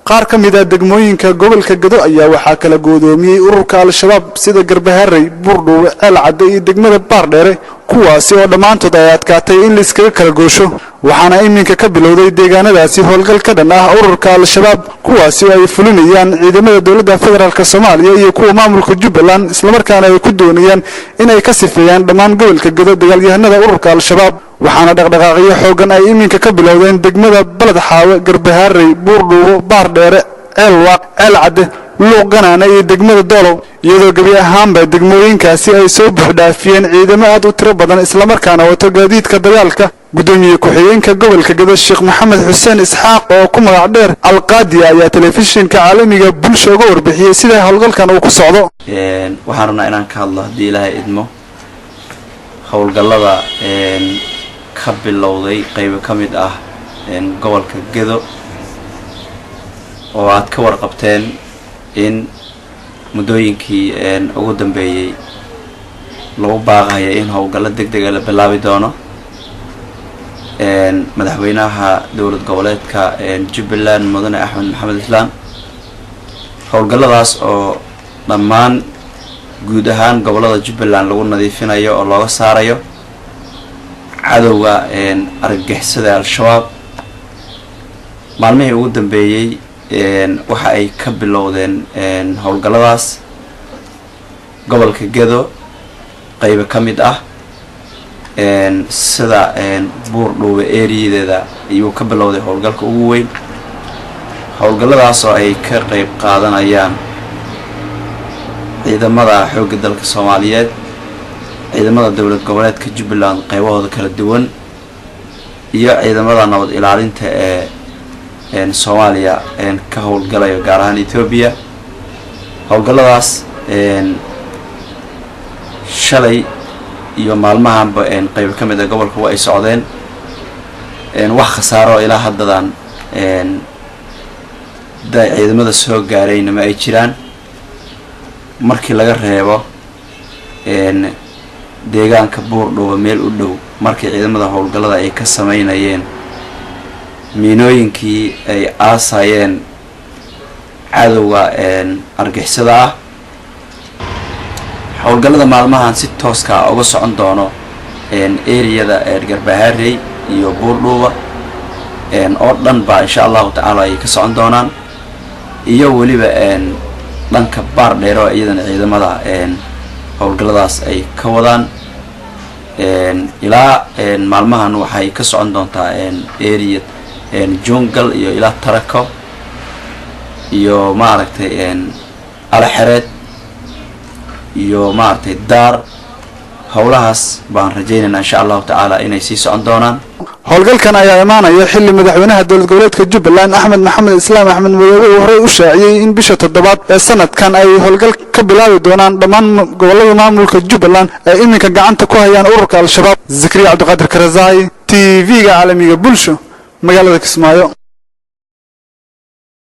Qaar ka mid ah degmooyinka gobolka Gedo ayaa waxaa kala goodoomiyey ururka Al-Shabaab, sida Garbaharey, Buurdhuube, Ceel Cadde iyo degmada Baardheere, kuwaasi oo dhammaantood ay adkaatay in laiskaga kala goosho. Waxaana iminka ka bilowday deegaanadaasi howlgal ka dhan ah ururka Al-Shabaab, kuwaasi oo ay fulinayaan ciidamada dowladda federaalk Soomaaliya iyo kuwa maamulka Jubbaland, islamarkaana ay ku doonayaan inay ka sifeeyaan dhammaan gobolka Gedo dagaalyahanada ururka Al-Shabaab. Waxaana dhaqdhaqaaqyo xoogan ay iminka ka bilowdeen degmada Baled Xaawe, Garbaharey, Buurdhuubo, Baardheere, Ceelwaaq, Ceel Cadde, Luuq Ganaane iyo degmada Doolow, iyadoo gebi ahaanba degmooyinkaasi ay soo buuxdhaafiyeen ciidamo aad u tiro badan, islamarkaana wato gaadiidka dagaalka. Gudoomiye ku-xigeenka gobolka Gedo, Sheekh Maxamed Xuseen Isxaaq oo ku magac dheer Alqaadiya, ayaa telefishinka caalamiga Bulsha uga warbixiyey sida howlgalkan uu ku socdo. Waxaan rabnaa inaan ka hadlo, haddii Ilaahay idmo, howlgallada ka bilowday qeybo ka mid ah gobolka Gedo, oo aad ka warqabteen in muddooyinkii ugu dambeeyey lagu baaqayo in howlgallo deg dega la bilaabi doono. Madaxweynaha dowlad goboleedka Jubbaland, Mudane Axmed Maxamed Islaam, howlgalladaas oo dhammaan guud ahaan gobollada Jubbaland lagu nadiifinayo oo looga saarayo cadowga argagixisada Al-Shabaab, maalmihii ugu dambeeyey waxa ay ka bilowdeen howlgalladaas gobolka Gedo qeybo ka mid ah, sida Buurdhuube eriyadeeda ayuu ka bilowday howlgalka ugu weyn. Howlgalladaas oo ay ka qeyb qaadanayaan ciidamada xoogga dalka Soomaaliyeed, ciidamada dowlad goboleedka Jubbaland qeybahooda kala duwan iyo ciidamada nabad ilaalinta ee Soomaaliya ka howlgalayo, gaar ahaan Etoobiya. Howlgalladaas shalay iyo maalmahanba qeybo ka mid ah gobolka waa ay socdeen. Wax khasaaro ilaa haddadan da ciidamada soo gaarayna ma ay jiraan, markii laga reebo deegaanka Buurdhuuba meel u dhow, markii ciidamada howlgallada ay ka sameynayeen miinooyinkii ay aasayeen cadowga argixisada ah. Howlgallada maalmahan si tooska uga socon doono eriyada Garbaharey iyo Buurdhuuba oo dhan baa insha Allahu tacaala ay ka socon doonaan, iyo weliba dhanka Baar Dheer oo iyadana ciidamada howlgalladaas ay ka wadaan. Ilaa maalmahan waxay ka socon doontaa area Jungal iyo ilaa Tarako iyo maaragtay Alaxereed iyo maaragtay Daar. Howlahaas baan rajaynaynaa insha Allahu tacaala inay sii socon doonaan. Howlgalkan ayaa imaanaya xilli madaxweynaha dowlad goboleedka Jubbaland, Axmed Maxamed Islaam Axmed Madoobe, uu horey u shaaciyey in bisha toddobaad ee sanadkan ay howlgal ka bilaabi doonaan dhammaan gobollada maamulka Jubbaland ay iminka gacanta ku hayaan ururka Al-Shabaab. Zakariya Cabdiqaadir Karazaay, TV-ga caalamiga Bulsho, magaalada Kismaayo.